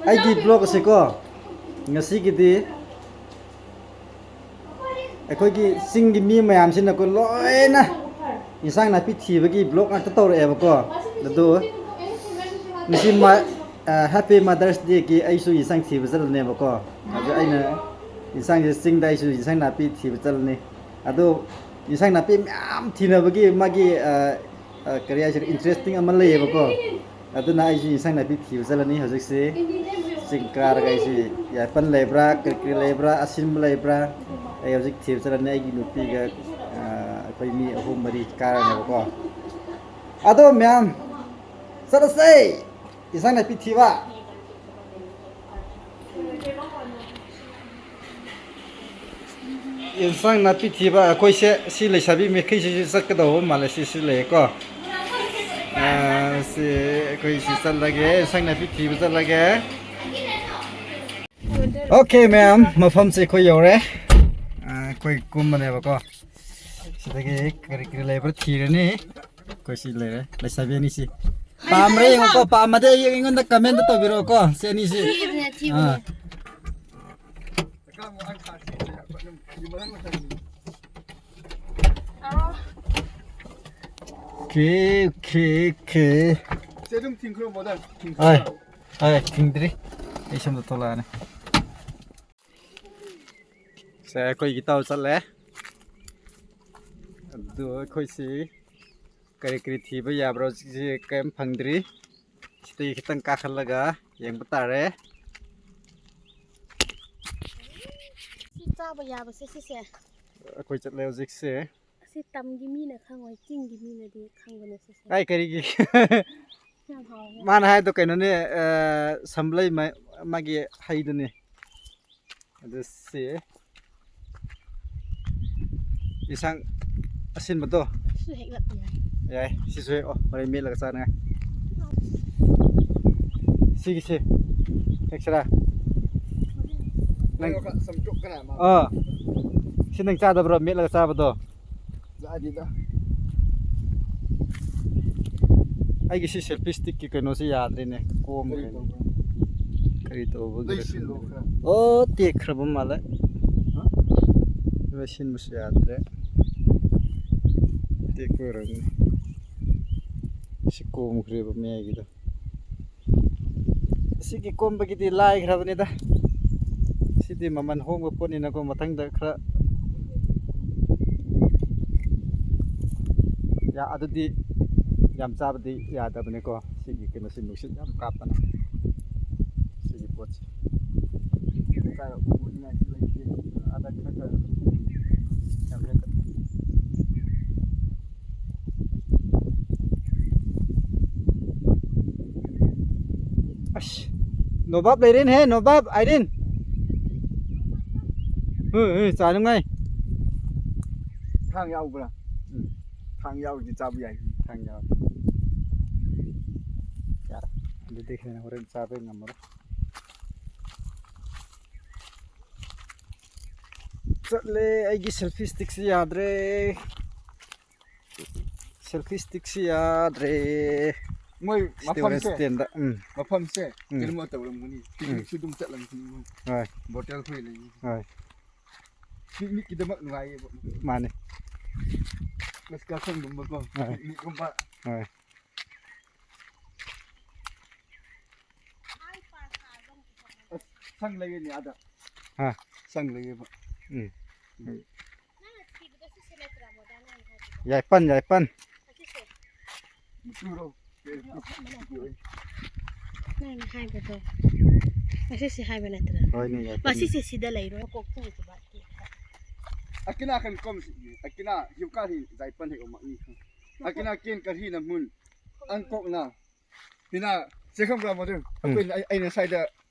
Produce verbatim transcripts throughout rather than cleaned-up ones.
ꯑꯩꯒꯤ ꯕ꯭ꯂꯣꯛ ꯑꯁꯤꯀꯣ, ꯉꯁꯤꯒꯤꯗꯤ ꯑꯩꯈꯣꯏꯒꯤ ꯆꯤꯡꯒꯤ ꯃꯤ ꯃꯌꯥꯝꯁꯤꯅꯀꯣ, ꯂꯣꯏꯅ ꯏꯟꯁꯥꯡ ꯅꯥꯄꯤ ꯊꯤꯕꯒꯤ ꯕ꯭ꯂꯣꯛ ꯉꯥꯛꯇ ꯇꯧꯔꯛꯑꯦꯕꯀꯣ꯫ ꯑꯗꯨ ꯉꯁꯤ ꯃ-, ꯑ, Happy Mother's Dayꯒꯤ ꯑꯩꯁꯨ ꯏꯟꯁꯥꯡ ꯊꯤꯕ ꯆꯠꯂꯅꯦꯕꯀꯣ꯫ ꯑꯗꯨ ꯑꯩꯅ ꯏꯟꯁꯥꯡꯁꯦ, ꯆꯤꯡꯗ ꯑꯩꯁꯨ ꯏꯟꯁꯥꯡ ꯅꯥꯄꯤ ꯊꯤꯕ ꯆꯠꯂꯅꯤ꯫ ꯑꯗꯣ ꯏꯟꯁꯥꯡ ꯅꯥꯄꯤ ꯃꯌꯥꯝ ꯊꯤꯅꯕꯒꯤ ꯃꯥꯒꯤ, ꯑ, ꯑ, ꯀꯔꯤ ꯍꯥꯏꯁꯤꯔ, interesting ꯑꯃ ꯂꯩꯌꯦꯕꯀꯣ꯫ ꯑꯗꯨꯅ ꯑꯩꯁꯨ ꯏꯟꯁꯥꯡ ꯅꯥꯄꯤ ꯊꯤꯕ ꯆꯠꯂꯅꯤ ꯍꯧꯖꯤꯛꯁꯦ꯫ ꯆꯤꯡ ꯀꯥꯔꯒ ꯑꯩꯁꯦ ꯌꯥꯏꯄꯟ ꯂꯩꯕ꯭ꯔꯥ, ꯀꯔꯤ ꯀꯔꯤ ꯂꯩꯕ꯭ꯔꯥ, ꯑꯁꯤꯟꯕ ꯂꯩꯕ꯭ꯔꯥ, ꯑꯩ ꯍꯧꯖꯤꯛ ꯊꯤꯕ ꯆꯠꯂꯅꯤ꯫ ꯑꯩꯒꯤ ꯅꯨꯄꯤꯒ, ꯑ, ꯑꯩꯈꯣꯏ ꯃꯤ ꯑꯍꯨꯝ ꯃꯔꯤ ꯀꯥꯔꯅꯦꯕꯀꯣ꯫ ꯑꯗꯣ ꯃꯌꯥꯝ ꯆꯠꯂꯁꯦ ꯏꯟꯁꯥꯡ ꯅꯥꯄꯤ ꯊꯤꯕ꯫ ꯏꯟꯁꯥꯡ ꯅꯥꯄꯤ ꯊꯤꯕ ꯑꯩꯈꯣꯏꯁꯦ ꯁꯤ ꯂꯩꯁꯥꯕꯤ ꯃꯈꯩꯁꯤꯁꯨ ꯆꯠꯀꯗꯧꯕ ꯃꯥꯜꯂꯦ꯫ ꯁꯤꯁꯨ ꯂꯩꯌꯦꯀꯣ꯫ ꯑꯥ, ꯁꯤ ꯑꯩꯈꯣꯏꯁꯤ ꯆꯠꯂꯒꯦ, ꯏꯟꯁꯥꯡ ꯅꯥꯄꯤ ꯊꯤꯕ ꯆꯠꯂꯒꯦ꯫ ꯑꯣꯀꯦ ꯃꯌꯥꯝ, ꯃꯐꯝꯁꯦ ꯑꯩꯈꯣꯏ ꯌꯧꯔꯦ꯫ ꯑꯥ, ꯑꯩꯈꯣꯏ ꯀꯨꯝꯕꯅꯦꯕꯀꯣ꯫ ꯁꯤꯗꯒꯤ ꯀꯔꯤ ꯀꯔꯤ ꯂꯩꯕ꯭ꯔꯥ ꯊꯤꯔꯅꯤ꯫ ꯑꯩꯈꯣꯏ ꯁꯤ ꯂꯩꯔꯦ, ꯂꯩꯁꯥꯕꯤ ꯑꯅꯤꯁꯤ꯫ ꯄꯥꯝꯕ꯭ꯔꯥ ꯌꯦꯡꯉꯣꯀꯣ, ꯄꯥꯝꯃꯗꯤ ꯑꯩ ꯑꯩꯉꯣꯟꯗ comment ꯇꯧꯕꯤꯔꯛꯑꯣꯀꯣ, ꯁꯤ ꯑꯅꯤꯁꯤ꯫ ꯊꯤꯕꯅꯦ, ꯊꯤꯕꯅꯦ꯫ ꯑꯥ꯫ Okay, okay, okay. ꯁꯦ, ꯑꯗꯨꯝ ꯊꯤꯡꯈ꯭ꯔꯣ, brother꯫ ꯊꯤꯡꯈ꯭ꯔꯣ꯫ ꯍꯣꯏ, ꯍꯣꯏ, ꯊꯤꯡꯗ꯭ꯔꯤ꯫ ꯑꯩ ꯁꯣꯝꯗ ꯊꯣꯛꯂꯛꯑꯅꯤ꯫ ꯁꯦ, ꯑꯩꯈꯣꯏꯒꯤ ꯏꯇꯥꯎ ꯆꯠꯂꯦ꯫ ꯑꯗꯨ ꯑꯩꯈꯣꯏꯁꯤ ꯀꯔꯤ ꯀꯔꯤ ꯊꯤꯕ ꯌꯥꯕ꯭ꯔꯣ? ꯍꯧꯖꯤꯛꯁꯤ ꯀꯔꯤꯝ ꯐꯪꯗ꯭ꯔꯤ꯫ ꯁꯤꯗꯒꯤ ꯈꯤꯇꯪ ꯀꯥꯈꯠꯂꯒ ꯌꯦꯡꯕ ꯇꯥꯔꯦ꯫ ꯁꯤ ꯆꯥꯕ ꯌꯥꯕꯁꯦ ꯁꯤꯁꯦ꯫ ꯑꯩꯈꯣꯏ ꯆꯠꯂꯦ ꯍꯧꯖꯤꯛꯁꯦ꯫ ꯑꯁꯤ ꯇꯝꯒꯤ ꯃꯤꯅ ꯈꯪꯉꯣꯏ, ꯆꯤꯡꯒꯤ ꯃꯤꯅꯗꯤ ꯈꯪꯕꯅꯦ ꯁꯤꯁꯦ꯫ ꯑꯩ ꯀꯔꯤꯒꯤ? ꯌꯥꯝ ꯍꯥꯎꯋꯦ꯫ ꯃꯥꯅ ꯍꯥꯏꯗꯣ ꯀꯩꯅꯣꯅꯦ, ꯑ, ꯁꯝꯕꯂꯩ ꯃ-, ꯃꯥꯒꯤ ꯍꯩꯗꯨꯅꯦ꯫ ꯑꯗꯨ ꯁꯤ ꯏꯟꯁꯥꯡ ꯑꯁꯤꯟꯕꯗꯣ꯫ ꯁꯤꯁꯨ ꯍꯦꯛꯂꯛꯄ ꯌꯥꯏ꯫ ꯌꯥꯏ, ꯁꯤꯁꯨ ꯍꯦꯛꯑꯣ, ꯍꯣꯔꯦꯟ ꯃꯦꯠꯂꯒ ꯆꯥꯅꯉꯥꯏ꯫ ꯁꯤꯒꯤꯁꯦ ꯍꯦꯛꯁꯤꯔꯥ? ꯅꯪ, ꯑꯥ, ꯁꯤ ꯅꯪ ꯆꯥꯗꯕ꯭ꯔꯣ, ꯃꯦꯠꯂꯒ ꯆꯥꯕꯗꯣ? ꯆꯥꯗꯦꯗ꯫ ꯑꯩꯒꯤ ꯁꯤ selfie stickꯀꯤ ꯀꯩꯅꯣꯁꯤ ꯌꯥꯗ꯭ꯔꯦꯅꯦ, ꯀꯣꯝꯈ꯭ꯔꯦꯅꯦ꯫ ꯀꯔꯤ ꯇꯧꯕ꯭ꯔꯥ? ꯀꯔꯤ ꯇꯧꯕꯒꯤꯔ ꯂꯩꯁꯤꯜꯂꯣ ꯈꯪꯗꯦ꯫ ꯈꯔ꯫ ꯑꯣ, ꯇꯦꯛꯈ꯭ꯔꯕ ꯃꯥꯜꯂꯦ꯫ ꯍꯥ? ꯂꯩꯁꯤꯟꯕꯁꯨ ꯌꯥꯗ꯭ꯔꯦ꯫ ꯇꯦꯛꯄ ꯑꯣꯏꯔꯝꯅꯤ꯫ ꯁꯤ ꯀꯣꯝꯈ꯭ꯔꯦꯕ ꯃꯌꯥꯏꯒꯤꯗꯣ꯫ ꯑꯁꯤꯒꯤ ꯀꯣꯝꯕꯒꯤꯗꯤ ꯂꯥꯏꯈ꯭ꯔꯕꯅꯤꯗ꯫ ꯁꯤꯗꯤ ꯃꯃꯜ ꯍꯣꯡꯕ ꯄꯣꯠꯅꯤꯅꯀꯣ, ꯃꯊꯪꯗ ꯈꯔ ꯌꯥ-, ꯑꯗꯨꯗꯤ ꯌꯥꯝ ꯆꯥꯕꯗꯤ ꯌꯥꯗꯕꯅꯤꯀꯣ꯫ ꯁꯤꯒꯤ ꯀꯩꯅꯣꯁꯤ ꯅꯨꯡꯁꯤꯠ ꯌꯥꯝ ꯀꯥꯞꯄꯅꯤ꯫ ꯁꯤꯒꯤ ꯄꯣꯠꯁꯦ꯫ ꯆꯥꯔ ꯎꯅꯤꯡꯉꯥꯏꯁꯨ ꯂꯩꯇꯦ꯫ ꯑꯥꯗ ꯈꯔ ꯈꯔ ꯑꯗꯨꯝ ꯌꯥꯝ ꯍꯦꯛꯇ꯫ ꯑꯁ, ꯅꯣꯕꯥꯞ ꯂꯩꯔꯦꯅꯦꯍꯦ, ꯅꯣꯕꯥꯞ, ꯑꯥꯏꯔꯤꯟ꯫ ꯍꯣꯏ, ꯍꯣꯏ, ꯆꯥꯅꯉꯥꯏ꯫ ꯊꯥꯡ ꯌꯥꯎꯕ꯭ꯔꯥ? ꯎꯝ꯫ ꯊꯥꯡ ꯌꯥꯎꯔꯗꯤ ꯆꯥꯕ ꯌꯥꯏ꯫ ꯊꯥꯡ ꯌꯥꯎꯔꯗꯤ꯫ ꯌꯥꯔꯦ꯫ ꯑꯗꯨꯗꯤ ꯍꯦꯟꯅ ꯍꯣꯔꯦꯟ ꯆꯥꯕ ꯉꯝꯃꯔꯣꯏ꯫ ꯆꯠꯂꯦ, ꯑꯩꯒꯤ selfie stickꯁꯤ ꯌꯥꯗ꯭ꯔꯦ꯫ Selfie stickꯁꯤ ꯌꯥꯗ꯭ꯔꯦ꯫ ꯃꯣꯏ ꯁꯤꯗꯤ ꯍꯣꯔꯦꯟ ꯃꯐꯝꯁꯦ, standꯗ, ꯎꯝ꯫ ꯃꯐꯝꯁꯦ ꯎꯝ꯫ ꯀꯩꯅꯣꯝꯃ ꯇꯧꯔꯝꯒꯅꯤ꯫ ꯎꯝ꯫ Picnicꯁꯨ ꯑꯗꯨꯝ ꯆꯠꯂꯝꯒꯅꯤ ꯃꯣꯏ꯫ ꯍꯣꯏ꯫ Bottleꯈꯣꯏ ꯂꯩ꯫ ꯍꯣꯏ꯫ Picnicꯀꯤꯗꯃꯛ ꯅꯨꯡꯉꯥꯏꯌꯦꯕ꯫ ꯃꯥꯅꯦ꯫ Excursionꯒꯨꯝꯕꯀꯣ꯫ ꯍꯣꯏ꯫ Picnicꯀꯨꯝꯕ꯫ ꯍꯣꯏ꯫ ꯑꯁ, ꯁꯪ ꯂꯩꯌꯦꯅꯦ ꯑꯥꯗ꯫ ꯍꯥ꯫ ꯁꯪ ꯂꯩꯌꯦꯕ꯫ ꯎꯝ꯫ ꯎꯝ꯫ ꯅꯪꯅ ꯊꯤꯕꯗꯣ ꯁꯤꯁꯦ ꯅꯠꯇ꯭ꯔꯥ, ꯃꯣꯗꯥ, ꯅꯪꯅ ꯍꯥꯏꯕꯗꯣ? ꯌꯥꯏꯄꯟ, ꯌꯥꯏꯄꯟ꯫ ꯑꯁꯤꯁꯦ? ꯃꯆꯨꯔꯣ? ꯅꯪꯅ ꯍꯥꯏꯕꯗꯣ꯫ ꯑꯁꯤꯁꯦ ꯍꯥꯏꯕ ꯅꯠꯇ꯭ꯔꯥ? ꯍꯣꯏꯅꯦ, ꯌꯥꯏꯄꯟ꯫ ꯑꯁꯤꯁꯦ ꯁꯤꯗ ꯂꯩꯔꯣꯏ꯫ ꯀꯣꯛ ꯇꯨꯁꯦ ꯕꯥ, ꯇꯦꯛꯄ꯫ ꯑꯀꯤꯅꯥ ꯀꯟ ꯀꯣꯝ ꯁꯤ, ꯑꯀꯤꯅꯥ ꯌꯨꯀꯥ ꯍꯤ ꯖꯥꯏꯄꯟ ꯍꯤ ꯑꯣꯃꯛꯅꯤ꯫ ꯑꯀꯤꯅꯥ ꯀꯦꯟ ꯀꯔꯤ ꯅ ꯃꯨꯟ꯫ ꯑꯪ ꯀꯣꯛꯅ꯫ ꯍꯤꯅ, ꯁꯦ ꯈꯪꯕ꯭ꯔꯥ, ꯃꯗꯨ? ꯎꯝ꯫ ꯑꯩꯈꯣꯏꯅ, ꯑꯩ, ꯑꯩꯅ ꯁ꯭ꯋꯥꯏꯗ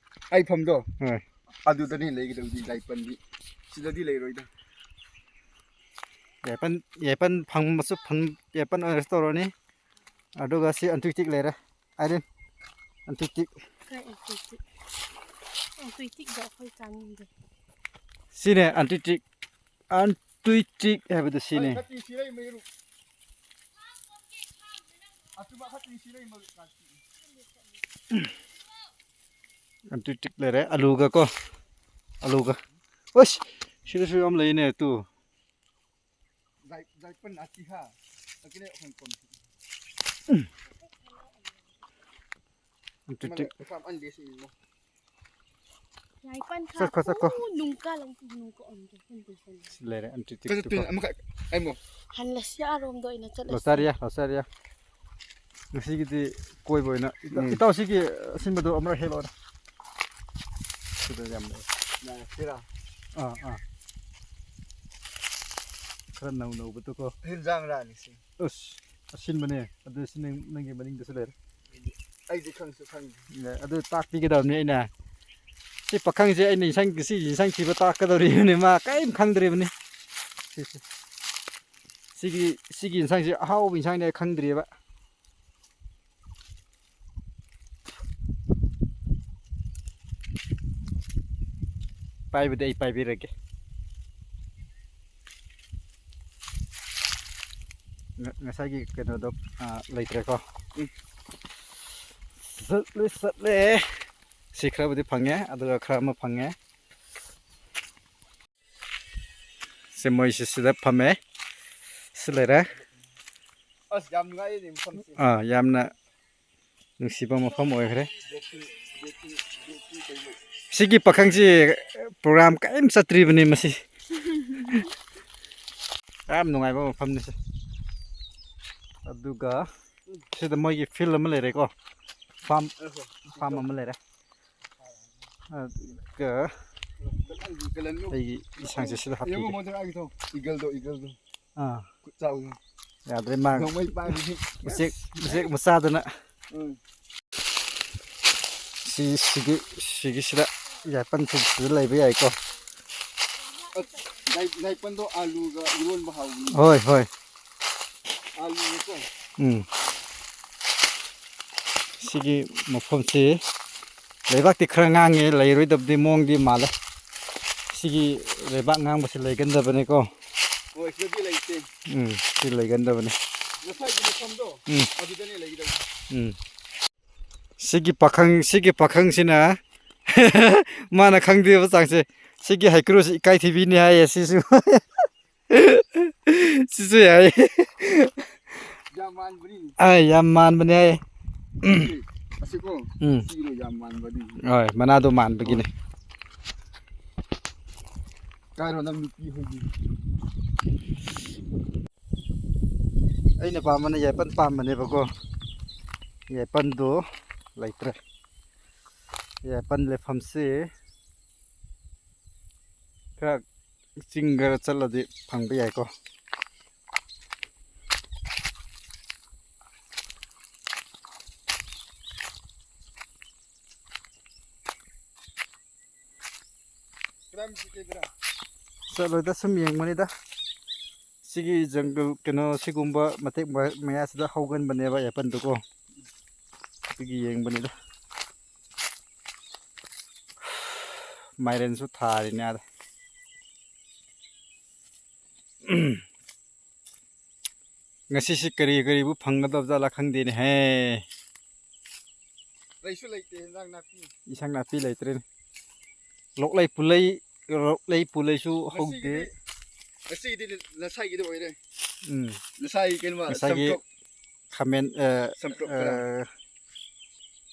ꯍꯥꯏꯐꯝꯗꯣ, ꯍꯣꯏ꯫ ꯑꯗꯨꯗꯅꯤ ꯂꯩꯒꯗꯕꯗꯤ ꯌꯥꯏꯄꯟꯗꯤ꯫ ꯁꯤꯗꯗꯤ ꯂꯩꯔꯣꯏꯗ꯫ ꯌꯥꯏꯄꯟ, ꯌꯥꯏꯄꯟ ꯐꯪꯕꯁꯨ ꯐꯪ-, ꯌꯥꯏꯄꯟ ꯑꯣꯏꯅꯁꯨ ꯇꯧꯔꯅꯤ꯫ ꯑꯗꯨꯒ ꯁꯤ ꯑꯟꯇꯨꯏꯇꯤꯛ ꯂꯩꯔꯦ꯫ ꯑꯥꯏꯔꯤꯟ, ꯑꯟꯇꯨꯏꯇꯤꯛ꯫ ꯀꯩ ꯑꯟꯇꯨꯏꯇꯤꯛ? ꯑꯟꯇꯨꯏꯇꯤꯛꯇꯣ ꯑꯩꯈꯣꯏ ꯆꯥꯅꯤꯡꯗꯦ꯫ ꯁꯤꯅꯦ ꯑꯟꯇꯨꯏꯇꯤꯛ꯫ ꯑꯟꯇꯨꯏꯇꯤꯛ ꯍꯥꯏꯕꯗꯨ ꯁꯤꯅꯦ꯫ ꯑꯩ ꯈꯇꯤ ꯁꯤꯔꯩ ꯃꯩꯔꯨ꯫ ꯑꯆꯨꯝꯕ ꯈꯇꯤ ꯁꯤꯔꯩ ꯃꯩꯔꯨ꯫ ꯑꯟꯇꯤ ꯇꯤꯛ ꯂꯩꯔꯦ, ꯑꯂꯨꯒ ꯀꯣ, ꯑꯂꯨꯒ꯫ ꯑꯁ, ꯁꯤꯗꯁꯨ ꯌꯥꯝ ꯂꯩꯅꯦ ꯇꯨ꯫ ꯖꯥꯏ-, ꯖꯥꯏꯄꯟ ꯑꯇꯤ ꯍꯥ꯫ ꯑꯀꯤꯅꯦ ꯑꯈꯪ ꯀꯣꯝ꯫ ꯎꯝ꯫ ꯑꯟꯇꯤ ꯇꯤꯛ꯫ ꯃꯥꯅ ꯐꯥꯝ ꯑꯟꯗꯤ ꯁꯤ ꯃꯤꯅꯣ꯫ ꯌꯥꯏꯄꯟ ꯆꯠꯈꯣ, ꯈꯥ ꯆꯠꯈꯣ꯫ ꯄꯨ ꯅꯨꯡꯀ ꯂꯪ ꯄꯨ ꯅꯨꯡꯀ ꯑꯣꯟ ꯀꯦ ꯄꯨꯟ ꯄꯨꯟ ꯄꯨꯟ꯫ ꯁꯤ ꯂꯩꯔꯦ, ꯑꯟꯇꯤ ꯇꯤꯛ ꯀꯩꯅꯣ ꯇꯨꯀꯣ꯫ ꯇꯨꯏ ꯑꯃꯈꯛ ꯑꯩꯃꯣ꯫ ꯍꯟꯂꯁꯤꯌꯥ ꯔꯣꯝꯗ ꯑꯣꯏꯅ ꯆꯠꯂꯁꯤ꯫ ꯂꯣꯆꯥꯔꯤꯌꯥ, ꯂꯣꯆꯥꯔꯤꯌꯥ꯫ ꯉꯁꯤꯒꯤꯗꯤ ꯀꯣꯏꯕ ꯑꯣꯏꯅ ꯏꯇꯥꯎ, ꯎꯝ꯫ ꯏꯇꯥꯎ ꯁꯤꯒꯤ ꯑꯁꯤꯟꯕꯗꯣ ꯑꯃꯔꯛ ꯍꯦꯛꯂꯛꯑꯣꯅꯦ꯫ ꯁꯤꯗ ꯌꯥꯝ ꯂꯩ꯫ ꯌꯥꯔꯦ, ꯁꯤꯔꯥ? ꯑꯥ, ꯑꯥ꯫ ꯈꯔ ꯅꯧ ꯅꯧꯕꯗꯨꯀꯣ꯫ ꯍꯤꯟꯖꯥꯡ ꯔꯥꯅꯤ ꯁꯤ꯫ ꯑꯁ, ꯑꯁꯤꯟꯕꯅꯦ꯫ ꯑꯗꯨ ꯁꯤ ꯅꯪ, ꯅꯪꯒꯤ ꯃꯅꯤꯡꯗꯁꯨ ꯂꯩꯔꯦ꯫ ꯑꯩꯗꯤ ꯈꯪꯁꯨ ꯈꯪꯗꯦ꯫ ꯑꯦ, ꯑꯗꯨ ꯇꯥꯛꯄꯤꯒꯗꯕꯅꯤ ꯑꯩꯅ꯫ ꯁꯤ ꯄꯥꯈꯪꯁꯦ ꯑꯩꯅ ꯏꯟꯁꯥꯡ, ꯁꯤ ꯏꯟꯁꯥꯡ ꯊꯤꯕ ꯇꯥꯛꯀꯗꯧꯔꯤꯕꯅꯤ꯫ ꯃꯥ ꯀꯔꯤꯝ ꯈꯪꯗ꯭ꯔꯤꯕꯅꯤ꯫ ꯁꯤ, ꯁꯤ꯫ ꯁꯤꯒꯤ, ꯁꯤꯒꯤ ꯏꯟꯁꯥꯡꯁꯤ ꯑꯍꯥꯎꯕ ꯏꯟꯁꯥꯡꯅꯦ ꯈꯪꯗ꯭ꯔꯤꯑꯕ꯫ ꯄꯥꯏꯕꯗꯤ ꯑꯩ ꯄꯥꯏꯕꯤꯔꯒꯦ꯫ ꯉ-, ꯉꯁꯥꯏꯒꯤ ꯀꯩꯅꯣꯗꯣ, ꯑꯥ, ꯂꯩꯇ꯭ꯔꯦꯀꯣ꯫ ꯎꯝ꯫ ꯆꯠꯂꯦ, ꯆꯠꯂꯦ꯫ ꯁꯤ ꯈꯔꯕꯨꯗꯤ ꯐꯪꯉꯦ, ꯑꯗꯨꯒ ꯈꯔ ꯑꯃ ꯐꯪꯉꯦ꯫ ꯁꯤ ꯃꯣꯏꯁꯤ ꯁꯤꯗ ꯐꯝꯃꯦ꯫ ꯁꯤ ꯂꯩꯔꯦ꯫ ꯑꯁ, ꯌꯥꯝ ꯅꯨꯡꯉꯥꯏꯌꯦꯅꯦ ꯃꯐꯝꯁꯦ꯫ ꯑꯥ, ꯌꯥꯝꯅ ꯅꯨꯡꯁꯤꯕ ꯃꯐꯝ ꯑꯣꯏꯈ꯭ꯔꯦ꯫ ꯕꯦꯠꯇꯤ, ꯕꯦꯠꯇꯤ, ꯕꯦꯠꯇꯤ ꯀꯩꯅꯣ? ꯁꯤꯒꯤ ꯄꯥꯈꯪꯁꯤ program ꯀꯔꯤꯝ ꯆꯠꯇ꯭ꯔꯤꯕꯅꯤ ꯃꯁꯤ꯫ ꯌꯥꯝ ꯅꯨꯡꯉꯥꯏꯕ ꯃꯐꯝꯅꯤ ꯁꯤ꯫ ꯑꯗꯨꯒ ꯁꯤꯗ ꯃꯣꯏꯒꯤ field ꯑꯃ ꯂꯩꯔꯦꯀꯣ꯫ Farm, farm ꯑꯃ ꯂꯩꯔꯦ꯫ ꯑꯗꯨꯒ ꯑꯩꯒꯤ ꯏꯟꯁꯥꯡꯁꯦ ꯁꯤꯗ ꯍꯥꯞꯄꯤꯒꯦ꯫ Eagle ꯗꯣ, eagle ꯗꯣ꯫ ꯑꯥ꯫ ꯈꯨꯠ ꯆꯥꯎꯗꯣ꯫ ꯌꯥꯗ꯭ꯔꯦ ꯃꯥ꯫ ꯅꯣꯡꯃꯩ ꯄꯥꯏꯕꯅꯤ꯫ ꯎꯆꯦꯛ, ꯎꯆꯦꯛ ꯃꯆꯥꯗꯨꯅ꯫ ꯎꯝ꯫ ꯁꯤ, ꯁꯤꯒꯤ, ꯁꯤꯒꯤꯁꯤꯗ ꯌꯥꯏꯄꯟ ꯁꯤꯗ ꯂꯩꯕ ꯌꯥꯏꯀꯣ꯫ ꯑꯁ, ꯌꯥꯏ-, ꯌꯥꯏꯄꯟꯗꯣ ꯑꯂꯨꯒ ꯏꯔꯣꯟꯕ ꯍꯥꯎꯕꯅꯤ꯫ ꯍꯣꯏ, ꯍꯣꯏ꯫ ꯑꯂꯨꯒꯀꯣ꯫ ꯎꯝ꯫ ꯁꯤꯒꯤ ꯃꯐꯝꯁꯤ ꯂꯩꯕꯥꯛꯇꯤ ꯈꯔ ꯉꯥꯡꯉꯦ, ꯂꯩꯔꯣꯏꯗꯕꯗꯤ ꯃꯑꯣꯡꯗꯤ ꯃꯥꯜꯂꯦ꯫ ꯁꯤꯒꯤ ꯂꯩꯕꯥꯛ ꯉꯥꯡꯕꯁꯤ ꯂꯩꯒꯟꯗꯕꯅꯤꯀꯣ꯫ ꯍꯣꯏ, ꯁꯤꯗꯗꯤ ꯂꯩꯇꯦ꯫ ꯎꯝ, ꯁꯤ ꯂꯩꯒꯟꯗꯕꯅꯤ꯫ ꯉꯁꯥꯏꯒꯤ ꯃꯐꯝꯗꯣ, ꯎꯝ꯫ ꯑꯗꯨꯗꯅꯦ ꯂꯩꯒꯗꯕ꯫ ꯎꯝ꯫ ꯁꯤꯒꯤ ꯄꯥꯈꯪ, ꯁꯤꯒꯤ ꯄꯥꯈꯪꯁꯤꯅ ꯃꯥꯅ ꯈꯪꯗꯦꯕ ꯆꯥꯡꯁꯦ꯫ ꯁꯤꯒꯤ ꯍꯩꯀ꯭ꯔꯨꯁꯤ ꯏꯀꯥꯏ ꯊꯤꯕꯤꯅꯤ ꯍꯥꯏꯌꯦ ꯁꯤꯁꯨ꯫ ꯁꯤꯁꯨ ꯌꯥꯏ꯫ ꯌꯥꯝ ꯃꯥꯟꯕꯅꯤ꯫ ꯑ, ꯌꯥꯝ ꯃꯥꯟꯕꯅꯦ ꯍꯥꯏꯌꯦ꯫ ꯑꯁꯤꯀꯣ ꯎꯝ꯫ ꯁꯤꯗꯣ ꯌꯥꯝ ꯃꯥꯟꯕꯅꯤ꯫ ꯍꯣꯏ, ꯃꯅꯥꯗꯣ ꯃꯥꯟꯕꯒꯤꯅꯦ꯫ ꯀꯥꯏꯔꯣ ꯅꯪ ꯅꯨꯄꯤ ꯍꯣꯏꯗꯤ? ꯑꯩꯅ ꯄꯥꯝꯕꯅ ꯌꯥꯏꯄꯟ ꯄꯥꯝꯕꯅꯦꯕꯀꯣ꯫ ꯌꯥꯏꯄꯟꯗꯣ ꯂꯩꯇ꯭ꯔꯦ꯫ ꯌꯥꯏꯄꯟ ꯂꯩꯐꯝꯁꯤ ꯈꯔ ꯆꯤꯡ ꯈꯔ ꯆꯠꯂꯗꯤ ꯐꯪꯕ ꯌꯥꯏꯀꯣ꯫ ꯀꯗꯥꯏ ꯃꯁꯤ ꯀꯩꯗ꯭ꯔꯥ? ꯆꯠꯂꯣꯏꯗ, ꯁꯨꯝ ꯌꯦꯡꯕꯅꯤꯗ꯫ ꯁꯤꯒꯤ ꯖꯪꯒꯜ ꯀꯩꯅꯣ ꯁꯤꯒꯨꯝꯕ ꯃꯇꯦꯛ ꯃ- ꯃꯌꯥꯁꯤꯗ ꯍꯧꯒꯟꯕꯅꯦꯕ ꯑꯦꯄꯜꯗꯨꯀꯣ꯫ ꯑꯗꯨꯒꯤ ꯌꯦꯡꯕꯅꯤꯗ꯫ ꯃꯥꯏꯔꯦꯟꯁꯨ ꯊꯥꯔꯤꯅꯦ ꯑꯥꯗ꯫ ꯉꯁꯤꯁꯤ ꯀꯔꯤ ꯀꯔꯤꯕꯨ ꯐꯪꯒꯗꯕ ꯖꯥꯠꯂꯥ ꯈꯪꯗꯦꯅꯦꯍꯦ꯫ ꯂꯩꯁꯨ ꯂꯩꯇꯦ ꯍꯦꯟꯖꯥꯡ ꯅꯥꯄꯤ꯫ ꯏꯟꯁꯥꯡ ꯅꯥꯄꯤ ꯂꯩꯇ꯭ꯔꯦꯅꯦ꯫ ꯂꯣꯛꯂꯩ ꯄꯨꯂꯩ, ꯂꯣꯛꯂꯩ ꯄꯨꯂꯩꯁꯨ ꯍꯧꯗꯦ꯫ ꯉꯁꯤꯒꯤꯗꯤ ꯉꯁꯤꯒꯤꯗꯤ ꯉꯁꯥꯏꯒꯤꯗꯤ ꯑꯣꯏꯔꯦ꯫ ꯎꯝ꯫ ꯉꯁꯥꯏ ꯀꯩꯅꯣ ꯉꯁꯥꯏꯒꯤ ꯆꯝꯊꯣꯛ ꯈꯥꯃꯦꯟ ꯑ, ꯆꯝꯊꯣꯛ ꯑ, ꯈꯔ꯫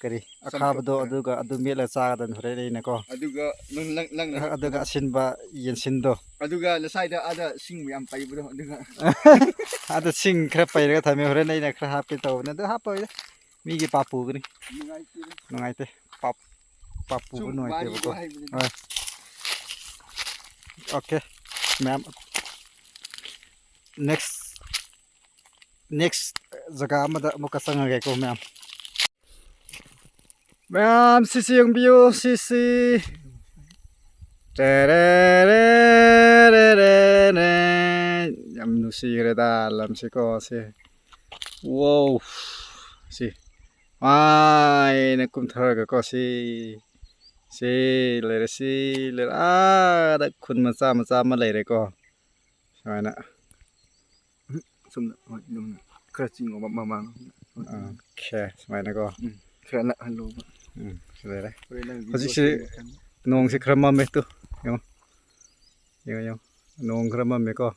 ꯀꯔꯤ ꯆꯝꯊꯣꯛ ꯑꯈꯥꯕꯗꯣ ꯈꯔ꯫ ꯑꯗꯨꯒ ꯑꯗꯨ ꯃꯦꯠꯂ ꯆꯥꯒꯗꯕꯅꯤ ꯍꯣꯔꯦꯟ ꯑꯩꯅꯀꯣ꯫ ꯑꯗꯨꯒ ꯅꯪ ꯅꯪ ꯅꯪꯅ ꯑ, ꯑꯗꯨꯒ ꯑꯁꯤꯟꯕ ꯌꯦꯟꯁꯤꯟꯗꯣ꯫ ꯑꯗꯨꯒ ꯉꯁꯥꯏꯗ ꯑꯥꯗ ꯁꯤꯡ ꯌꯥꯝ ꯄꯩꯕꯗꯣ ꯑꯗꯨꯒ ꯑꯗ ꯁꯤꯡ ꯈꯔ ꯄꯩꯔꯒ ꯊꯝꯃꯦ, ꯍꯣꯔꯦꯟ ꯑꯩꯅ ꯈꯔ ꯍꯥꯞꯀꯦ ꯇꯧꯕꯅꯦ, ꯑꯗꯨ ꯍꯥꯞꯄꯣꯏꯗ꯫ ꯃꯤꯒꯤ ꯄꯥꯞ ꯄꯨꯒꯅꯤ꯫ ꯅꯨꯡꯉꯥꯏꯇꯦ꯫ ꯅꯨꯡꯉꯥꯏꯇꯦ꯫ ꯄꯥꯞ ꯄꯥꯞ ꯄꯨꯕ ꯁꯨꯝ ꯅꯨꯡꯉꯥꯏꯇꯦꯕꯀꯣ꯫ ꯋꯥꯔꯤꯗꯣ ꯍꯥꯏꯕꯅꯤꯗ꯫ ꯍꯣꯏ꯫ ꯑꯣꯀꯦ ꯃꯌꯥꯝ꯫ ꯅꯦꯛꯁ ꯅꯦꯛꯁ ꯖꯒꯥ ꯑꯃꯗ ꯑꯃꯨꯛꯀ ꯆꯪꯉꯒꯦꯀꯣ ꯃꯌꯥꯝ꯫ ꯃꯌꯥꯝ ꯁꯤꯁꯤ ꯌꯦꯡꯕꯤꯌꯨ, ꯁꯤꯁꯤ꯫ ꯇꯦꯔꯦꯔꯦꯔꯦꯔꯦꯔꯦ꯫ ꯌꯥꯝ ꯅꯨꯡꯁꯤꯈ꯭ꯔꯦꯗ ꯂꯝꯁꯤꯀꯣ ꯁꯤ꯫ ꯋꯥꯎ꯫ ꯁꯤ꯫ ꯃꯥꯏꯅ ꯀꯨꯝꯊꯔꯒꯀꯣ ꯁꯤ꯫ ꯁꯤ ꯂꯩꯔꯦ, ꯁꯤ ꯂꯩꯔꯦ꯫ ꯑꯥꯗ ꯈꯨꯟ ꯃꯆꯥ ꯃꯆꯥ ꯑꯃ ꯂꯩꯔꯦꯀꯣ꯫ ꯁꯨꯃꯥꯏꯅ꯫ ꯁꯨꯝꯅ ꯍꯣꯏ ꯑꯗꯨꯝ ꯈꯔ ꯆꯤꯡꯉꯣ ꯃꯃꯥꯡ꯫ ꯑꯣꯀꯦ, ꯁꯨꯃꯥꯏꯅꯀꯣ꯫ ꯎꯝ꯫ ꯈꯔ ꯅꯛꯍꯜꯂꯣꯕ꯫ ꯎꯝ, ꯁꯤ ꯂꯩꯔꯦ꯫ ꯍꯣꯔꯦꯟ ꯅꯪ video ꯍꯧꯖꯤꯛꯁꯤ ꯁꯦꯝꯕ ꯃꯇꯝꯗ꯫ ꯅꯣꯡꯁꯦ ꯈꯔ ꯃꯝꯃꯦ ꯇꯨ꯫ ꯌꯦꯡꯉꯣ, ꯌꯦꯡꯉꯣ, ꯌꯦꯡꯉꯣ꯫ ꯅꯣꯡ ꯈꯔ ꯃꯝꯃꯦꯀꯣ꯫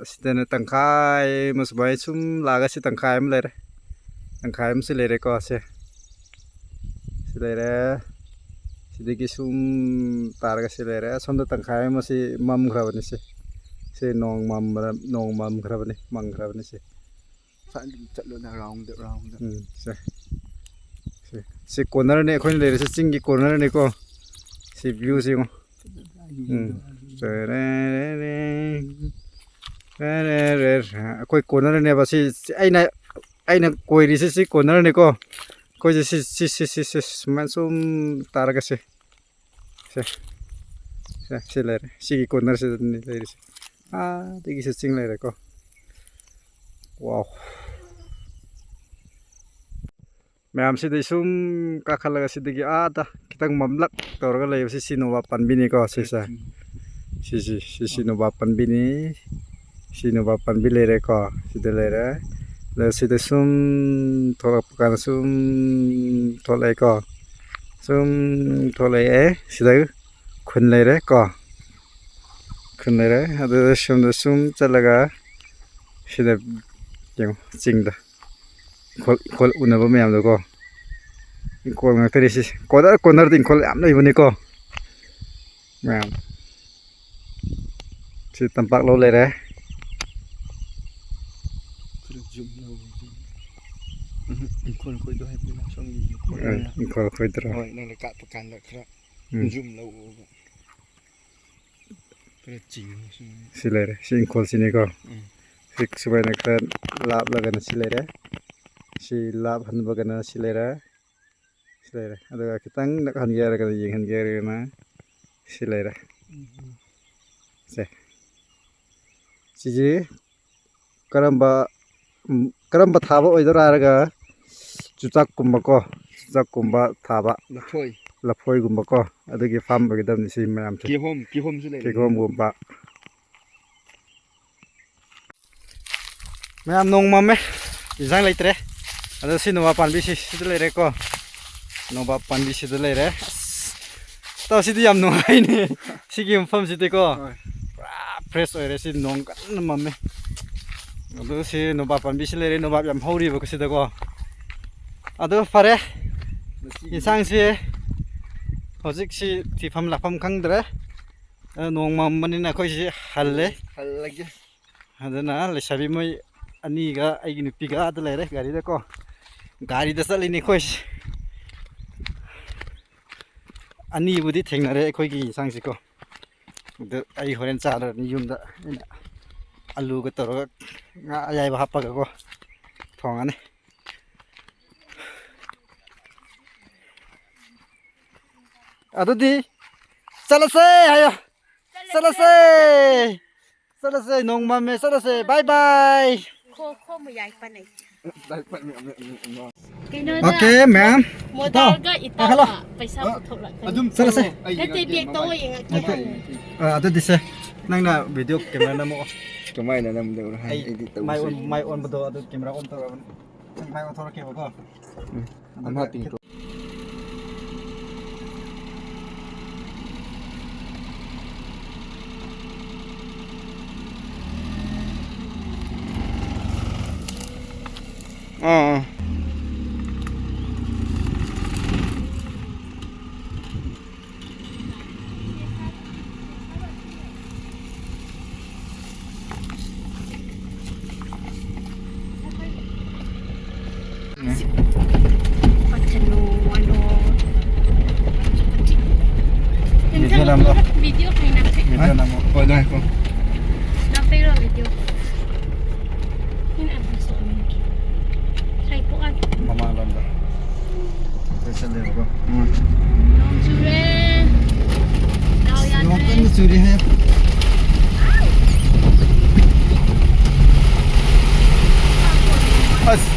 ꯁꯤꯗꯅ ꯇꯪꯈꯥꯏ ꯑꯃ ꯁꯨꯃꯥꯏꯅ ꯁꯨꯝ ꯂꯥꯛꯑꯒ ꯁꯤ ꯇꯪꯈꯥꯏ ꯑꯃ ꯂꯩꯔꯦ꯫ ꯇꯪꯈꯥꯏ ꯑꯃꯁꯨ ꯂꯩꯔꯦꯀꯣ꯫ ꯁꯦ, ꯁꯤ ꯂꯩꯔꯦ꯫ ꯁꯤꯗꯒꯤ ꯁꯨꯝ ꯇꯥꯔꯒ ꯁꯤ ꯂꯩꯔꯦ꯫ ꯑꯁꯣꯝꯗ ꯇꯪꯈꯥꯏ ꯑꯃꯁꯤ ꯃꯝꯈ꯭ꯔꯕꯅꯤ꯫ ꯁꯤ, ꯁꯤ ꯅꯣꯡ ꯃꯝꯕꯗ, ꯅꯣꯡ ꯃꯝꯈ꯭ꯔꯕꯅꯤ, ꯃꯪꯈ꯭ꯔꯕꯅꯤ ꯁꯤ꯫ ꯁꯨꯃꯥꯏꯅ ꯑꯗꯨꯝ ꯆꯠꯂꯣꯅ round round꯫ ꯎꯝ, ꯁꯦ꯫ ꯁꯦ, ꯁꯤ cornerꯅꯦ ꯑꯩꯈꯣꯏꯅ ꯂꯩꯔꯤꯁꯦ, ꯆꯤꯡꯒꯤ cornerꯅꯦꯀꯣ꯫ ꯁꯤ viewꯁꯦ ꯌꯦꯡꯉꯣ꯫ ꯎꯝ꯫ ꯑꯩꯈꯣꯏ cornerꯅꯦꯕ ꯁꯤ꯫ ꯑꯩꯅ, ꯑꯩꯅ ꯀꯣꯏꯔꯤꯁꯦ ꯁꯤ cornerꯅꯦꯀꯣ꯫ ꯑꯩꯈꯣꯏꯁꯦ ꯁꯤ, ꯁꯤ, ꯁꯤ, ꯁꯤ, ꯁꯤ ꯁꯨꯃꯥꯏꯅ ꯁꯨꯝ ꯇꯥꯔꯒ ꯁꯤ꯫ ꯁꯦ꯫ ꯁꯦ, ꯁꯤ ꯂꯩꯔꯦ꯫ ꯁꯤꯒꯤ cornerꯁꯤꯗꯅꯤ ꯂꯩꯔꯤꯁꯦ꯫ ꯑꯥꯗꯒꯤꯁꯨ ꯆꯤꯡ ꯂꯩꯔꯦꯀꯣ꯫ Wow꯫ ꯃꯌꯥꯝꯁꯤꯗꯩ ꯁꯨꯝ ꯀꯥꯈꯠꯂꯒ ꯁꯤꯗꯒꯤ ꯑꯥꯗ ꯈꯤꯇꯪ ꯃꯝꯂꯞ ꯇꯧꯔꯒ ꯂꯩꯕꯁꯤ ꯁꯤ ꯅꯣꯕꯥꯞ ꯄꯥꯝꯕꯤꯅꯤꯀꯣ꯫ ꯁꯤꯁꯦ꯫ ꯁꯤꯁꯤ, ꯁꯤꯁꯤ ꯅꯣꯕꯥꯞ ꯄꯥꯝꯕꯤꯅꯤ꯫ ꯁꯤ ꯅꯣꯕꯥꯞ ꯄꯥꯝꯕꯤ ꯂꯩꯔꯦꯀꯣ꯫ ꯁꯤꯗ ꯂꯩꯔꯦ꯫ ꯑꯗ ꯁꯤꯗ ꯁꯨꯝ ꯊꯣꯛꯂꯛꯄ ꯀꯥꯟꯗ ꯁꯨꯝ ꯊꯣꯛꯂꯛꯑꯦꯀꯣ꯫ ꯁꯨꯝ ꯊꯣꯛꯂꯛꯑꯦ꯫ ꯁꯤꯗ ꯈꯨꯟ ꯂꯩꯔꯦ ꯀꯣ꯫ ꯈꯨꯟ ꯂꯩꯔꯦ꯫ ꯑꯗꯨꯗ ꯁꯣꯝꯗ ꯁꯨꯝ ꯆꯠꯂꯒ ꯁꯤꯗ ꯌꯦꯡꯉꯣ, ꯆꯤꯡꯗ ꯏꯪꯈꯣꯜ, ꯏꯪꯈꯣꯜ ꯎꯅꯕ ꯃꯌꯥꯝꯗꯣꯀꯣ꯫ ꯏꯪꯈꯣꯜ ꯉꯥꯛꯇꯅꯤ ꯁꯤ꯫ Corner cornerꯗ ꯏꯪꯈꯣꯜ ꯌꯥꯝ ꯂꯩꯕꯅꯤꯀꯣ꯫ ꯃꯌꯥꯝ꯫ ꯁꯤ ꯇꯝꯄꯥꯛ ꯂꯧ ꯂꯩꯔꯦ꯫ ꯈꯔ zoom ꯂꯧ, zoom꯫ ꯎꯝ, ꯏꯪꯈꯣꯜ ꯈꯣꯏꯗꯣ ꯍꯥꯏꯕꯅꯤꯅ ꯁꯣꯝꯒꯤ ꯏꯪꯈꯣꯜ ꯍꯣꯏ, ꯑꯣꯏꯅ꯫ ꯏꯪꯈꯣꯜ ꯈꯣꯏꯗ꯭ꯔꯣ? ꯍꯣꯏ, ꯅꯪꯅ ꯀꯥꯞꯄ ꯀꯥꯟꯗ ꯈꯔ ꯎꯝ꯫ Zoom ꯂꯧꯑꯣꯕ꯫ ꯈꯔ ꯆꯤꯡꯉꯤ ꯁꯤ꯫ ꯁꯤ ꯂꯩꯔꯦ꯫ ꯁꯤ ꯏꯪꯈꯣꯜꯁꯤꯅꯤꯀꯣ꯫ ꯎꯝ꯫ ꯁꯤ ꯁꯨꯃꯥꯏꯅ ꯈꯔ ꯂꯥꯞꯂꯒꯅ ꯁꯤ ꯂꯩꯔꯦ꯫ ꯁꯤ ꯂꯥꯞꯍꯟꯕꯒꯅ ꯁꯤ ꯂꯩꯔꯦ꯫ ꯁꯤ ꯂꯩꯔꯦ꯫ ꯑꯗꯨꯒ ꯈꯤꯇꯪ ꯅꯛꯍꯟꯒꯦ ꯍꯥꯏꯔꯒꯅ, ꯌꯦꯡꯍꯟꯒꯦ ꯍꯥꯏꯔꯒꯅ ꯁꯤ ꯂꯩꯔꯦ꯫ ꯎꯝ꯫ ꯁꯦ꯫ ꯁꯤꯁꯤ ꯀꯔꯝꯕ, ꯎꯝ, ꯀꯔꯝꯕ ꯊꯥꯕ ꯑꯣꯏꯗꯣꯏꯔꯥ ꯍꯥꯏꯔꯒ ꯆꯨꯖꯥꯛꯀꯨꯝꯕꯀꯣ, ꯆꯨꯖꯥꯛꯀꯨꯝꯕ ꯊꯥꯕ, ꯂꯐꯣꯏ꯫ ꯂꯐꯣꯏꯒꯨꯝꯕꯀꯣ, ꯑꯗꯨꯒꯤ farm ꯑꯣꯏꯒꯗꯕꯅꯤ ꯁꯤ ꯃꯌꯥꯝꯁꯦ꯫ ꯀꯤꯍꯣꯝ, ꯀꯤꯍꯣꯝꯁꯨ ꯂꯩꯔꯦ꯫ ꯀꯤꯍꯣꯝꯒꯨꯝꯕ꯫ ꯃꯌꯥꯝ ꯅꯣꯡ ꯃꯝꯃꯦ, ꯏꯟꯁꯥꯡ ꯂꯩꯇ꯭ꯔꯦ꯫ ꯑꯗꯣ ꯁꯤ ꯅꯣꯕꯥꯞ ꯄꯥꯝꯕꯤꯁꯤ ꯁꯤꯗ ꯂꯩꯔꯦꯀꯣ꯫ ꯅꯣꯕꯥꯞ ꯄꯥꯝꯕꯤꯁꯤꯗ ꯂꯩꯔꯦ꯫ ꯑꯁ, ꯇꯥꯎ, ꯁꯤꯗꯤ ꯌꯥꯝ ꯅꯨꯡꯉꯥꯏꯅꯦ꯫ ꯁꯤꯒꯤ ꯃꯐꯝꯁꯤꯗꯤꯀꯣ꯫ ꯍꯣꯏ꯫ ꯄꯨꯔꯥ fresh ꯑꯣꯏꯔꯦ꯫ ꯁꯤ ꯅꯣꯡ ꯀꯟꯅ ꯃꯝꯃꯦ꯫ ꯑꯗꯨ ꯁꯤ ꯅꯣꯕꯥꯞ ꯄꯥꯝꯕꯤꯁꯤ ꯂꯩꯔꯦ꯫ ꯅꯣꯕꯥꯞ ꯌꯥꯝ ꯍꯧꯔꯤꯕꯀꯣ ꯁꯤꯗꯀꯣ꯫ ꯑꯗꯨ ꯐꯔꯦ꯫ ꯉꯁꯤꯒꯤ ꯌꯦꯟꯁꯥꯡꯁꯤ ꯍꯧꯖꯤꯛꯁꯤ ꯊꯤꯐꯝ ꯂꯥꯛꯐꯝ ꯈꯪꯗ꯭ꯔꯦ꯫ ꯑꯗꯨ ꯅꯣꯡ ꯃꯝꯕꯅꯤꯅ ꯑꯩꯈꯣꯏꯁꯤ ꯍꯜꯂꯦ꯫ ꯍꯜꯂꯒꯦ꯫ ꯑꯗꯨꯅ ꯂꯩꯁꯥꯕꯤ ꯃꯣꯏ ꯑꯅꯤꯒ ꯑꯩꯒꯤ ꯅꯨꯄꯤꯒ ꯑꯗꯨ ꯂꯩꯔꯦ ꯒꯥꯔꯤꯗꯀꯣ꯫ ꯒꯥꯔꯤꯗ ꯆꯠꯂꯤꯅꯤ ꯑꯩꯈꯣꯏꯁꯤ꯫ ꯑꯅꯤꯕꯨꯗꯤ ꯊꯦꯡꯅꯔꯦ ꯑꯩꯈꯣꯏꯒꯤ ꯌꯦꯟꯁꯥꯡꯁꯤꯀꯣ꯫ ꯑꯗꯨ ꯑꯩ ꯍꯣꯔꯦꯟ ꯆꯥꯔꯅꯤ ꯌꯨꯝꯗ꯫ ꯑꯩꯅ ꯑꯂꯨꯒ ꯇꯧꯔꯒ ꯉꯥ ꯑꯌꯥꯏꯕ ꯍꯥꯞꯄꯒꯀꯣ ꯊꯣꯡꯉꯅꯤ꯫ ꯑꯗꯨꯗꯤ ꯆꯠꯂꯁꯦ ꯍꯥꯏꯌꯣ꯫ ꯆꯠꯂꯁꯦ꯫ ꯆꯠꯂꯁꯦ꯫ ꯅꯣꯡ ꯃꯝꯃꯦ꯫ ꯆꯠꯂꯁꯦ꯫ Bye bye꯫ ꯈꯣ, ꯈꯣ ꯃꯌꯥꯏ ꯄꯅꯩ꯫ ꯀꯩꯅꯣꯗ, okay, ma'am. ꯃꯣꯗꯥꯜꯒ ꯏꯇꯥꯎꯒ ꯍꯜꯂꯣ꯫ ꯄꯩꯁꯥ ꯑ, ꯄꯨꯊꯣꯛꯂꯛꯀꯅꯤ꯫ ꯑꯗꯨꯝ ꯆꯠꯂꯁꯦ꯫ ꯆꯠꯂꯣ꯫ ꯑꯩ ꯅꯠꯇꯦ, ꯌꯦꯡꯉꯛꯀꯦ, bag ꯇꯧꯑꯣ, ꯃꯃꯥꯏ꯫ ꯌꯦꯡꯉꯛꯀꯦ꯫ ꯅꯠꯇꯦ꯫ ꯑ, ꯑꯗꯨꯗꯤ ꯁꯦ, ꯅꯪꯅ video camera ꯅꯝꯃꯛꯑꯣ꯫ ꯀꯃꯥꯏꯅ ꯅꯝꯗꯧꯔꯣ? ꯑꯩ ꯑꯩꯗꯤ ꯃꯥꯏ ꯇꯧꯕꯁꯨ ꯑꯣꯟ-, ꯃꯥꯏ ꯑꯣꯟꯕꯗꯣ ꯑꯗꯨ camera on ꯇꯧꯔꯕꯅꯤ꯫ ꯃꯥꯏ ꯑꯣꯟꯊꯣꯔꯛꯀꯦꯕꯀꯣ꯫ ꯎꯝ꯫ ꯑꯗꯨꯒ ꯑꯃ ꯄꯤꯡ꯫ ꯑꯥ, ꯑꯥ꯫ Video ꯅꯝꯕ꯫ Video ꯀꯩ ꯅꯝꯒꯦ? Video ꯅꯝꯃꯣ꯫ ꯍꯣꯏ, ꯑꯗꯨ ꯉꯥꯏꯈꯣ꯫ ꯅꯝꯕꯩꯔꯣ video? ꯃꯃꯥꯡꯂꯣꯝꯗ꯫ ꯑꯩꯈꯣꯏ ꯆꯠꯂꯦꯕꯀꯣ꯫ ꯎꯝ꯫ ꯅꯣꯡ ꯆꯨꯔꯦ꯫ ꯗꯥꯎ ꯌꯥꯗ꯭ꯔꯦ꯫ ꯅꯣꯡ ꯀꯟꯅ ꯆꯨꯔꯤ ꯍꯥꯏ꯫ ꯑꯁ!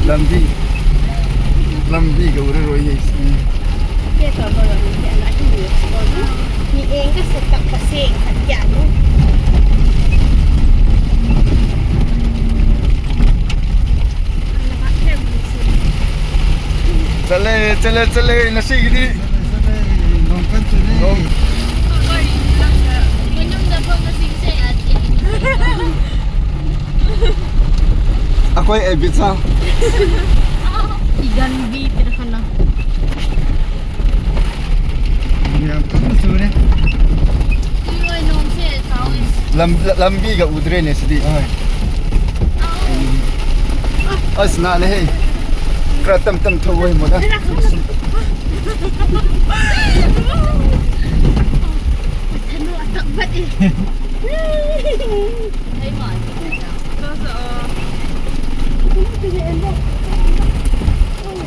ꯂꯝꯕꯤ, ꯂꯝꯕꯤꯒ ꯎꯔꯔꯣꯏꯌꯦ꯫ ꯎꯝ꯫ ꯀꯦ ꯇꯧꯔꯒ ꯂꯝꯕꯤ ꯑꯗꯨꯝ ꯌꯦꯡꯉꯣ꯫ ꯃꯤꯠꯌꯦꯡꯒ ꯁꯦꯠꯇꯛꯄꯁꯦ ꯈꯟ ꯌꯥꯅꯤ꯫ ꯆꯠꯂꯦ, ꯆꯠꯂꯦ, ꯆꯠꯂꯦ, ꯉꯁꯤꯒꯤꯗꯤ꯫ ꯆꯠꯂꯦ, ꯆꯠꯂꯦ, ꯅꯣꯡ ꯀꯟꯅ ꯆꯨꯔꯦ꯫ ꯅꯣꯡ꯫ ꯃꯅꯨꯡꯗ ꯐꯝꯕꯁꯤꯡꯁꯦ ꯌꯥꯗꯦ꯫ ꯑꯩꯈꯣꯏ ꯑꯦꯕꯤꯠꯁꯥ꯫ ꯏꯒꯟꯕꯤ ꯄꯤꯔꯛꯀꯅꯣ꯫ ꯌꯥꯝ ꯀꯟꯅ ꯆꯨꯔꯦ꯫ ꯆꯨꯔꯣꯏ, ꯅꯣꯡꯁꯦ ꯆꯥꯎꯋꯦ꯫ ꯂꯝ-, ꯂꯝꯕꯤꯒ ꯎꯗ꯭ꯔꯦꯅꯦ ꯁꯤꯗꯤ꯫ ꯍꯣꯏ꯫ ꯑꯁ, ꯅꯥꯜꯂꯦꯍꯦ꯫ ꯈꯔ ꯇꯝ ꯇꯝ ꯊꯧꯋꯣ ꯍꯦ ꯃꯣꯗ꯫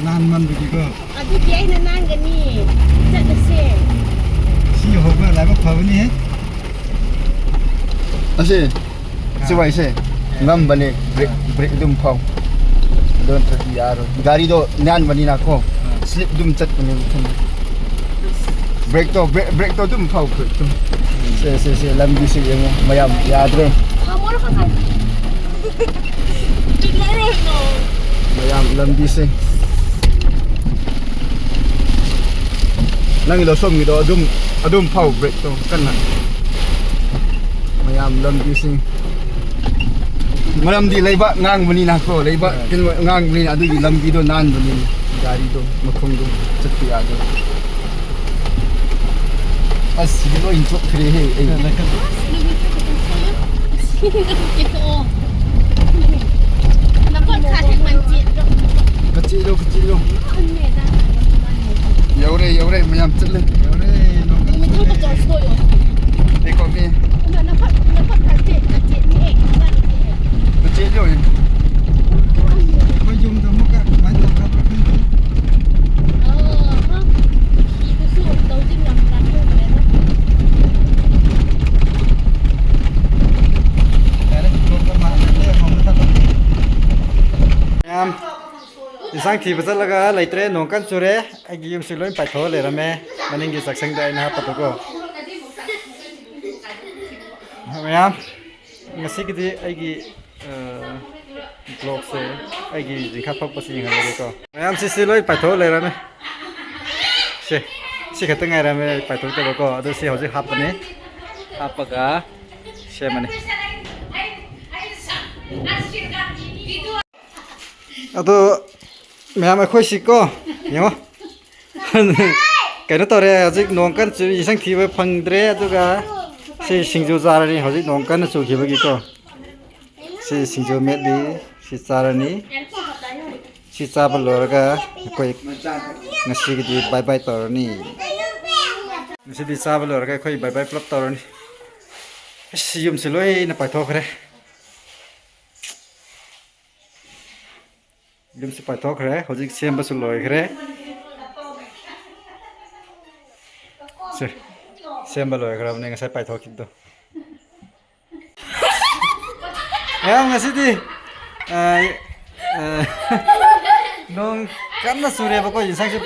ꯅꯥꯟꯃꯟꯕꯒꯤꯀꯣ꯫ ꯑꯗꯨꯗꯤ ꯑꯩꯅ ꯅꯥꯟꯒꯅꯤ꯫ ꯆꯠꯂꯁꯦ꯫ ꯁꯤ ꯌꯧꯍꯧꯕ ꯂꯥꯏꯕꯛ ꯐꯕꯅꯤꯍꯦ꯫ ꯑꯁꯤ, ꯁꯤ ꯋꯥꯏꯁꯦ ꯉꯝꯕꯅꯦ, ꯕ꯭ꯔꯦꯛ, ꯕ꯭ꯔꯦꯛ ꯑꯗꯨꯝ ꯐꯥꯎ꯫ ꯑꯗꯨ ꯅꯠꯇ꯭ꯔꯗꯤ ꯌꯥꯔꯣꯏ꯫ ꯒꯥꯔꯤꯗꯣ ꯅꯥꯟꯕꯅꯤꯅꯀꯣ, ꯁ꯭ꯂꯤꯞ ꯑꯗꯨꯝ ꯆꯠꯄꯅꯦ ꯃꯊꯟꯗ꯫ ꯕ꯭ꯔꯦꯛꯇꯣ, ꯕ꯭ꯔꯦꯛ, ꯕ꯭ꯔꯦꯛꯇꯣ ꯑꯗꯨꯝ ꯐꯥꯎ, ꯕ꯭ꯔꯦꯛꯇꯣ꯫ ꯁꯦ, ꯁꯦ, ꯁꯦ, ꯂꯝꯕꯤꯁꯦ ꯌꯦꯡꯉꯣ, ꯃꯌꯥꯝ ꯌꯥꯗ꯭ꯔꯦ꯫ ꯃꯌꯥꯝ ꯂꯝꯕꯤꯁꯦ꯫ ꯅꯪꯒꯤꯗꯣ ꯁꯣꯝꯒꯤꯗꯣ ꯑꯗꯨꯝ, ꯑꯗꯨꯝ ꯐꯥꯎ ꯕ꯭ꯔꯦꯛꯇꯣ ꯀꯟꯅ꯫ ꯃꯌꯥꯝ ꯂꯝꯕꯤꯁꯤꯡ꯫ ꯃꯔꯝꯗꯤ ꯂꯩꯕꯥꯛ ꯉꯥꯡꯕꯅꯤꯅ ꯀꯣ, ꯂꯩꯕꯥꯛ ꯀꯩꯅꯣ ꯉꯥꯡꯕꯅꯤꯅ ꯑꯗꯨꯒꯤ ꯂꯝꯕꯤꯗꯣ ꯅꯥꯟꯕꯅꯤꯅ ꯒꯥꯔꯤꯗꯣ ꯃꯈꯣꯡꯗꯣ ꯆꯠꯄ ꯌꯥꯗꯦ꯫ ꯑꯁ, ꯁꯤꯗꯤ ꯂꯣꯏ ꯆꯣꯠꯈ꯭ꯔꯦꯍꯦ ꯑꯩ꯫ ꯀꯆꯦꯠꯂꯣ, ꯀꯆꯦꯠꯂꯣ꯫ ꯌꯧꯔꯦ, ꯌꯧꯔꯦ, ꯃꯌꯥꯝ ꯆꯠꯂꯦ꯫ ꯌꯧꯔꯦ, ꯅꯣꯡ ꯀꯟꯅ ꯆꯨꯔꯦ꯫ ꯀꯣ ꯃꯤ꯫ ꯀꯆꯦꯠꯂꯣ꯫ ꯑꯩꯈꯣꯏ ꯌꯨꯝꯗ ꯑꯃꯨꯛꯀ ꯀꯃꯥꯏꯅ ꯇꯧꯒꯗ꯭ꯔꯥ ꯈꯪꯗꯦ꯫ ꯃꯌꯥꯝ, ꯏꯟꯁꯥꯡ ꯊꯤꯕ ꯆꯠꯂꯒ ꯂꯩꯇ꯭ꯔꯦ, ꯅꯣꯡ ꯀꯟꯅ ꯆꯨꯔꯦ꯫ ꯑꯩꯒꯤ ꯌꯨꯝꯁꯤ ꯂꯣꯏ ꯄꯥꯏꯊꯣꯛꯑ ꯂꯩꯔꯝꯃꯦ, ꯃꯅꯤꯡꯒꯤ ꯆꯥꯛꯁꯪꯗ ꯑꯩꯅ ꯍꯥꯞꯄꯗꯨꯀꯣ꯫ ꯃꯌꯥꯝ, ꯉꯁꯤꯒꯤꯗꯤ ꯑꯩꯒꯤ, ꯑ, ꯕ꯭ꯂꯣꯛꯁꯦ ꯑꯩꯒꯤ ꯖꯤꯡꯈꯥ ꯐꯛꯄꯁꯤ ꯌꯦꯡꯍꯜꯂꯒꯦꯀꯣ꯫ ꯃꯌꯥꯝꯁꯤ ꯁꯤ ꯂꯣꯏ ꯄꯥꯏꯊꯣꯛꯑ ꯂꯩꯔꯝꯃꯦ꯫ ꯁꯦ, ꯁꯤ ꯈꯛꯇ ꯉꯥꯏꯔꯝꯃꯦ ꯄꯥꯏꯊꯣꯛꯇꯕꯀꯣ꯫ ꯑꯗꯨ ꯁꯤ ꯍꯧꯖꯤꯛ ꯍꯥꯞꯄꯅꯤ꯫ ꯍꯥꯞꯄꯒ ꯁꯦꯝꯃꯅꯤ꯫ ꯑꯗꯣ ꯃꯌꯥꯝ ꯑꯩꯈꯣꯏꯁꯤꯀꯣ, ꯌꯦꯡꯉꯣ꯫ ꯀꯩꯅꯣ ꯇꯧꯔꯦ, ꯍꯧꯖꯤꯛ ꯅꯣꯡ ꯀꯟꯅ ꯆꯨꯏ, ꯏꯟꯁꯥꯡ ꯊꯤꯕ ꯐꯪꯗ꯭ꯔꯦ꯫ ꯑꯗꯨꯒ ꯁꯤ ꯁꯤꯡꯖꯨ ꯆꯥꯔꯅꯤ, ꯍꯧꯖꯤꯛ ꯅꯣꯡ ꯀꯟꯅ ꯆꯨꯈꯤꯕꯒꯤꯀꯣ꯫ ꯁꯤ ꯁꯤꯡꯖꯨ ꯃꯦꯠꯂꯤ, ꯁꯤ ꯆꯥꯔꯅꯤ꯫ ꯁꯤ ꯆꯥꯕ ꯂꯣꯏꯔꯒ ꯑꯩꯈꯣꯏ ꯉꯁꯤꯒꯤꯗꯤ ꯕꯥꯏ ꯕꯥꯏ ꯇꯧꯔꯅꯤ꯫ ꯉꯁꯤꯗꯤ ꯆꯥꯕ ꯂꯣꯏꯔꯒ ꯑꯩꯈꯣꯏ ꯕꯥꯏ ꯕꯥꯏ ꯄꯨꯂꯞ ꯇꯧꯔꯅꯤ꯫ ꯑꯁ, ꯌꯨꯝꯁꯦ ꯂꯣꯏꯅ ꯄꯥꯏꯊꯣꯛꯈ꯭ꯔꯦ꯫ ꯌꯨꯝꯁꯦ ꯄꯥꯏꯊꯣꯛꯈ꯭ꯔꯦ꯫ ꯍꯧꯖꯤꯛ ꯁꯦꯝꯕꯁꯨ ꯂꯣꯏꯈ꯭ꯔꯦ꯫ ꯁꯦ, ꯁꯦꯝꯕ ꯂꯣꯏꯈ꯭ꯔꯕꯅꯦ ꯉꯁꯥꯏ ꯄꯥꯏꯊꯣꯛꯈꯤꯕꯗꯣ꯫ ꯃꯌꯥꯝ, ꯉꯁꯤꯗꯤ, ꯑ, ꯑ, ꯅꯣꯡ ꯀꯟꯅ ꯆꯨꯔꯦꯕꯀꯣ, ꯌꯦꯟꯁꯥꯡꯁꯨ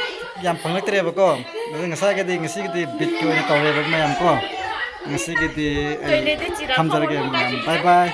ꯌꯥꯝ ꯐꯪꯂꯛꯇ꯭ꯔꯦꯕꯀꯣ꯫ ꯑꯗꯨ ꯉꯁꯥꯏꯒꯤꯗꯤ, ꯉꯁꯤꯒꯤꯗꯤ ꯕꯤꯠꯀꯤ ꯑꯣꯏꯅ ꯇꯧꯔꯦꯕ ꯃꯌꯥꯝ ꯀꯣ꯫ ꯉꯁꯤꯒꯤꯗꯤ ꯑꯩ ꯊꯝꯖꯔꯒꯦ ꯃꯌꯥꯝ꯫ ꯕꯥꯏ ꯕꯥꯏ꯫